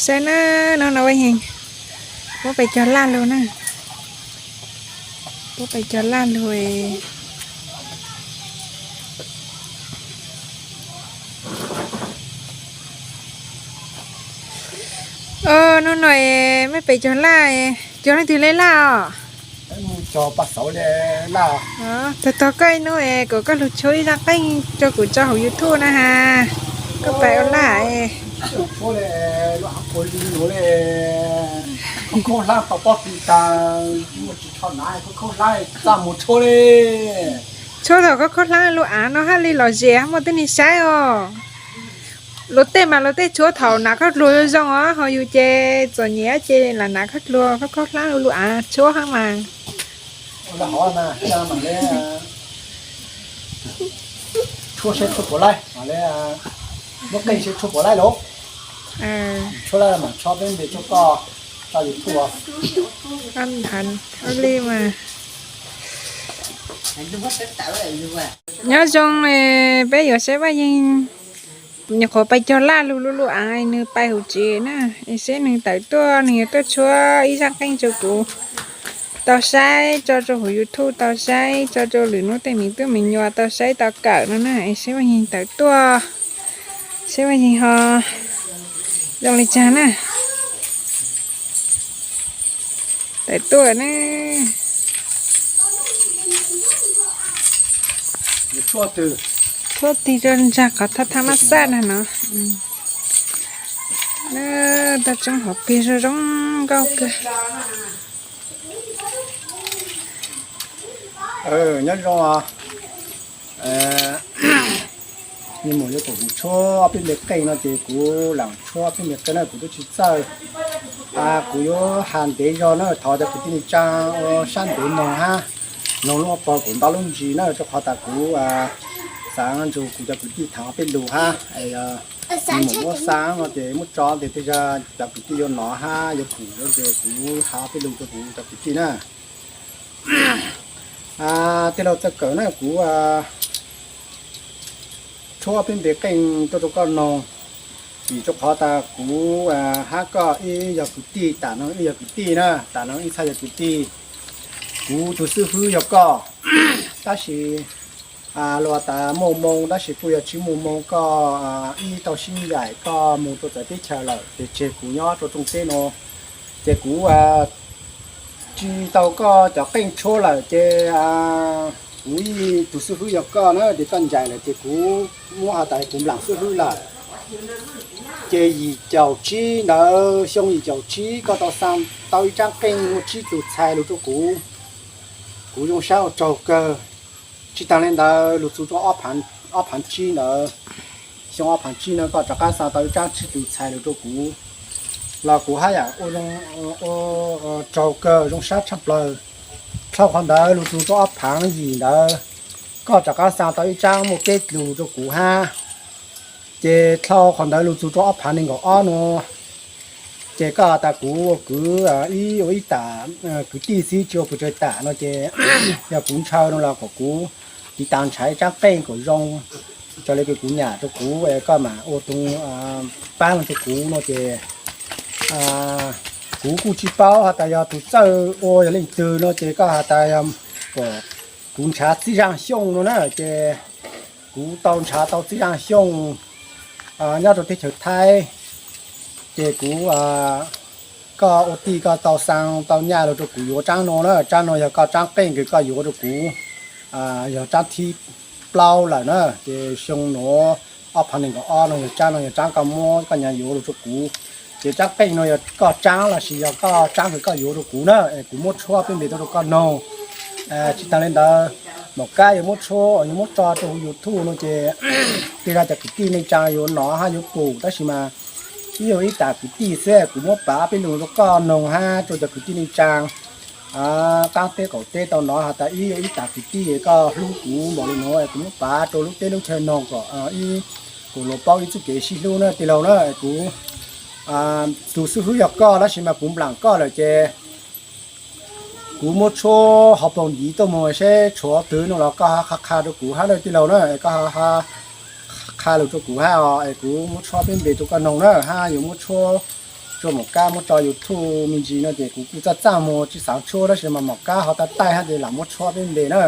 Saib na, no no ua yeej, puab pes cog laj lug na, puab pes cog laj lug. Nub no mej pes cog laj, cog leej twg le laj os? Tog tog koj ib nub es kom koj lug tshuab ib zaj qeej rua kuv tso huv YouTube na has. Koj pes ua laj. Tshuab thaum khaub khaub hlaab lub aav no hab li lom zem muaj tej neeg saib os. Luag tej mas luag tej tshuab thaum hnav khaub dluag zoo zoo os, ho yus ces txom nyem ces lam hnav khaub dluag khaub khaub hlaab lub aav tshuab hab mas. Muab qeej seb tshuab puas laij lauj. Tshuab laij mas tso peb npe tshuab koj tso YouTube. Li mas nyob zoo, peb yuav saib Vaj Yeeg nyuam qhuav pais cog laj lug lub lub aav, nwg pais huv tsev na, es saib nwg tawm tuaj, nwg yuav tuaj tshuab ib zaj qeej rua kuv tau saib, tso rua huv YouTube tau saib, tso rua lwm nub tej miv tub miv nyuas tau saib tau kawm no na, es saib Vaj Yeeg tawm tuaj, saib Vaj Yeeg ho zoo li caag na. Tawm tuaj na. Tshuab tig rua ntsaag qhov thaj thaj mab xaj na no. Toj roob hauv peg zoo zoo nkauj kawg. Nyob zoo, nws mus yuav kom kuv tshuab ob peb npe qeej no ces kuv lam tshuab ob peb npe qeej na, kuv tub tsi txawj. Kuv yuav has ntev zog na, thov cov kwv tij neej tsaa ua sab ntev noog hab, noog lub pog kuv ntaub lub ntsis na, rua qhov tas kuv xaav nrug kuv cov kwv tij thaam ob peb lug hab. Nws mus muab xaav no ces muab tso tes tej zag cov kwv tij yuav nov hab yuav pum ces kuv has ob peb lug rua kuv cov kwv tij na. Tij laug Txawj Kawm na, kuv tshuab ob peb npe qeej tuaj rua koj noog, vim rua qhov tas kuv hab koj ib yog kwv tij, tam no ib yog kwv tij na, tam no ib txhaj yog kwv tij. Kuv tus xib hwb yog koj, tab sis luag tas muaj moo tab sis kuj yog tsi muaj moo, koj ib tau sib ncaim koj moog rua txawv teb chaws lawm ces tseg kuv nyob rua rooj teb no, ces kuv tsi tau koj cov qeej tshuab lawm ces kuv ib tus xib hwb yog koj na, ces koj ncaim lawm ces kuv muab has tas kuv nplaam xib hwb lawm. Ces yim caum tsib ntawd, xyoo yim caum tsib koj tau xaa tau ib tsaab qeej muaj tsib tus txhais lug rua kuv. Kuv zoo sab ua tsaug kawg. Tsi taag le ntawd lug txug rua ob phaav tsib ntawd, xyoo ob phaav tsib ntawd koj rov qaab xaa tau ib tsaab tsib tus txhais lug rua kuv, los kuv hab yam ua tsaug kawg zoo sab tshaj plawg. Dlhau qhov ntawd lug txug rua ob phaav yim ntawd, koj rov qaab xaa tau ib tsaab muaj peb tus rua kuv hab. Ces dlhau qhov ntawd lug txug rua ob phaav nees nkaum ob nuav, ces koj has tas kuv ua kwv ib ua ib tam kwv tij xwb tsi ua pes tsawg tam no ces yog kuv ntshaw no los kom kuv tiv tas nrhav ib tsaab qeej kom zoo, raws le kws kuv nyam rua kuv es koj mam ua tug paab lug rua kuv no ces kuv kuj tsi paub has tas yog tug txawj ua yog leej twg no ces koj has tas yog kom kuv nrhav Txij Zaj Xyooj no na ces kuv tau nrhav tau Txij Zaj Xyooj nyob rua teb chaws Thaib. Ces kuv, koj ua tij koj tau xaa tau nyaj lug rua kuv yuav tsaab no na, tsaab no yog koj tsaab qeej kws koj yuav rua kuv, yog tsaab thib plaub lawm na. Ces xyoo nuav ob phaav nees nkaum ob no yog tsaab no yog tsaab koj muab koj nyam yuav lug rua kuv. Ces tsaab qeej no yog koj tsaab lossis yog koj tsaab kws koj yuav rua kuv na, es kuv muab tshuab peb npe tuaj rua koj noog. Tsi taag le ntawd, mum kab yuav muab tshuab yuav muab tso rua huv YouTube no ces tej zag cov kwv tij neej tsaa yuav nov hab yuav pum, tab sis mas ib yog ib tam kwv tij xwb, kuv muab pav peb lug rua koj noog hab rua cov kwv tij neej tsaa qaab teb qaum teb tau nov has tas ib yog ib tam kwv tij koj hlub kuv npaum li nuav, kuv muab pav rua lub teb lub chaw noog kom ib, kom luag paub ib txuj kev sib hlub na tij laug na. Kuv tus xib hwb yog koj tab sis mas kuv nplaam koj lawm ces kuv muab tshuab hauv paus ntiv tuaj moog seb tshuav twg no los koj ho qha qha rua kuv hab na tij laug na, koj ho qha lus rau kuv hab os, es kuv muab tshuab peb npe rau koj noog na, hab yuav muab tshuab tso maum kab muab tso YouTube me ntsis no ces kuv kuj txaj txaj muag tsis xaav tshuab, tab sis mas maum kab ho tau taij hab ces lam muab tshuab peb npe na.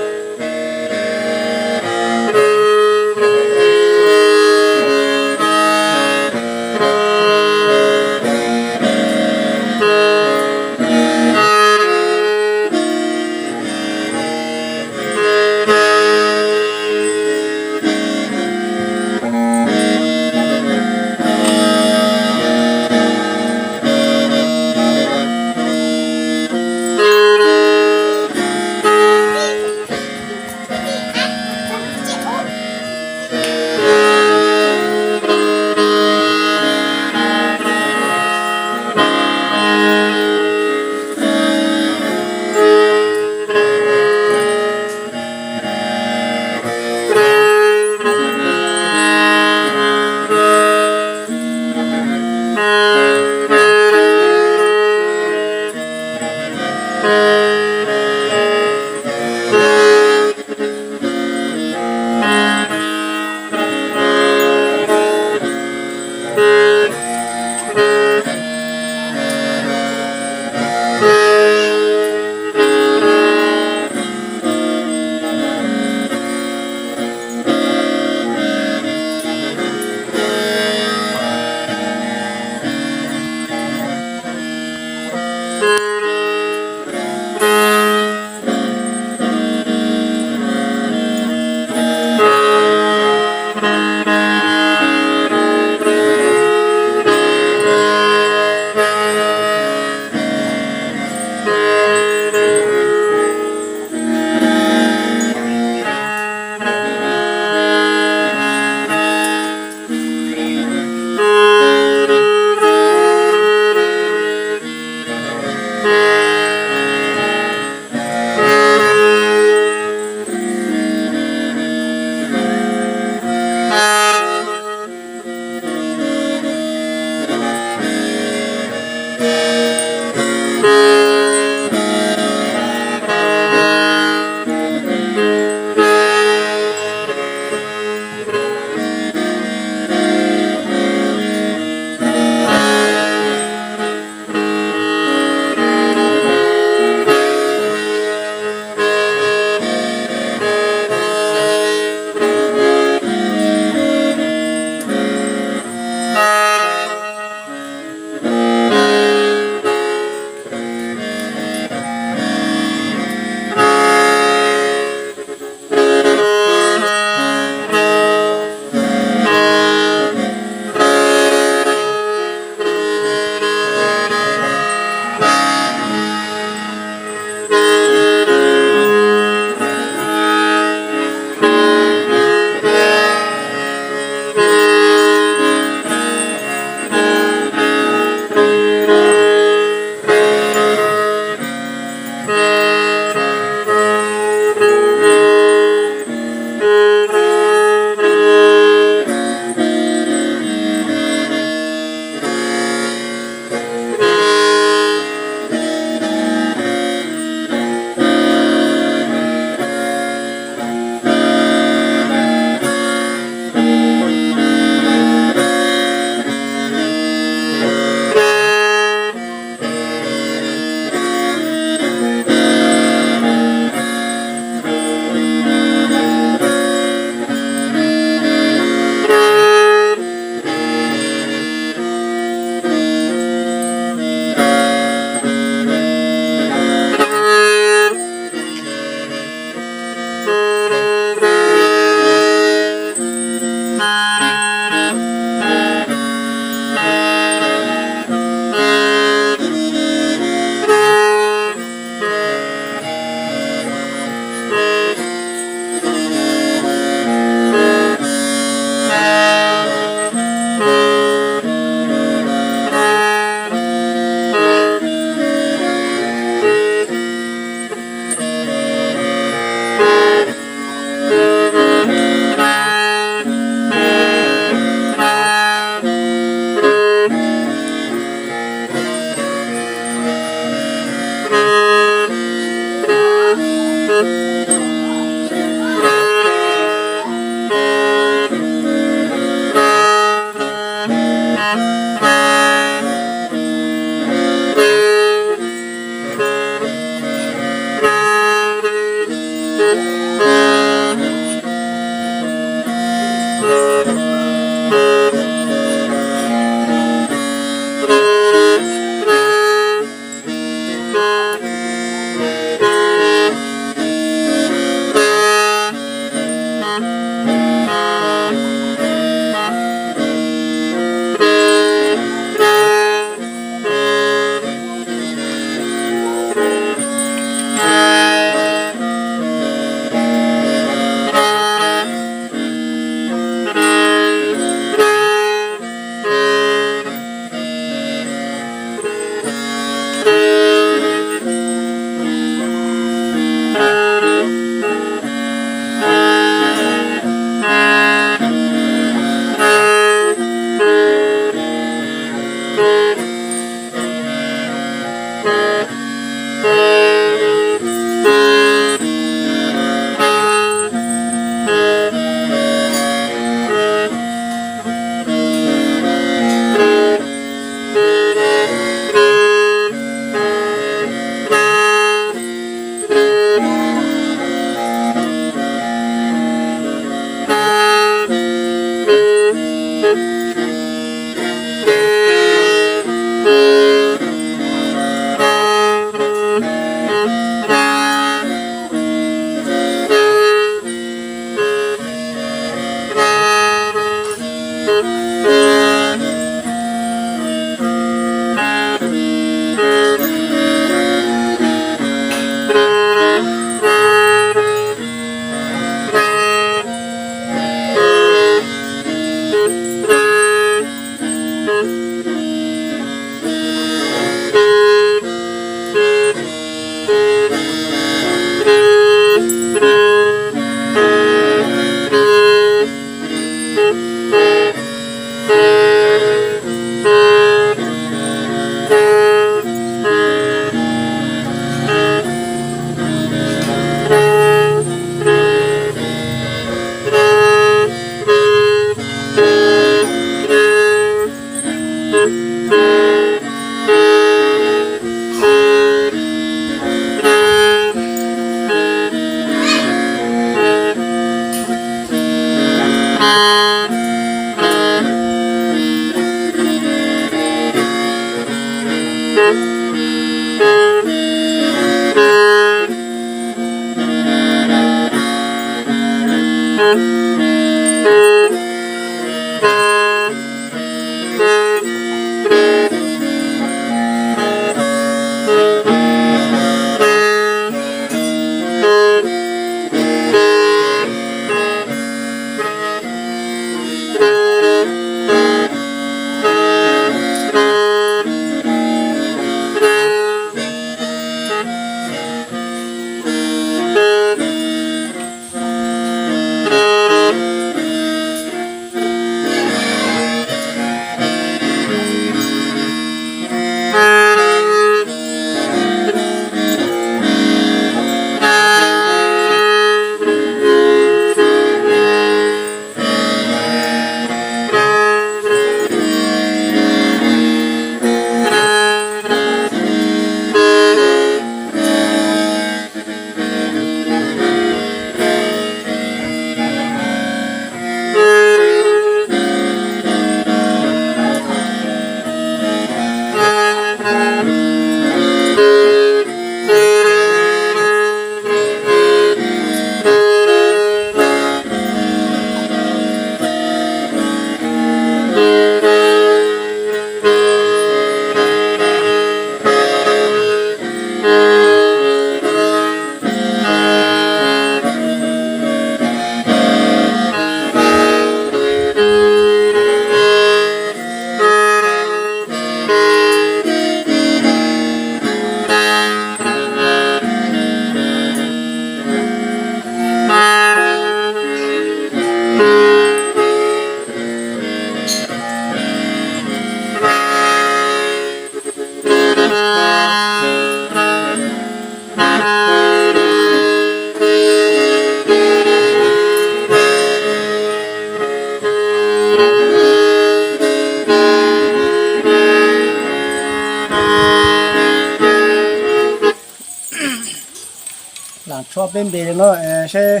Tso peb npe no es seb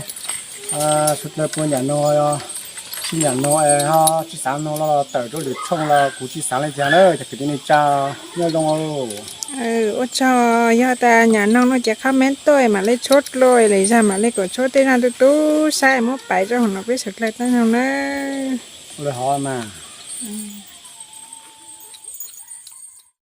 sawv daws puas nyiam no, tsis nyiam no es ho tsis xav no los tawm rau lwm tshooj los kuv tsis xav li cas na. Cov kwv tij neej tsa nyob zoo. Ua tsaug, yog tas nyiam no no ces comment tuaj mam li tshuab dlua lwm zag mam li kom tshuab tej zaj tu tu saib muab pais rau hauv no peb sawv daws tau mloog nawb.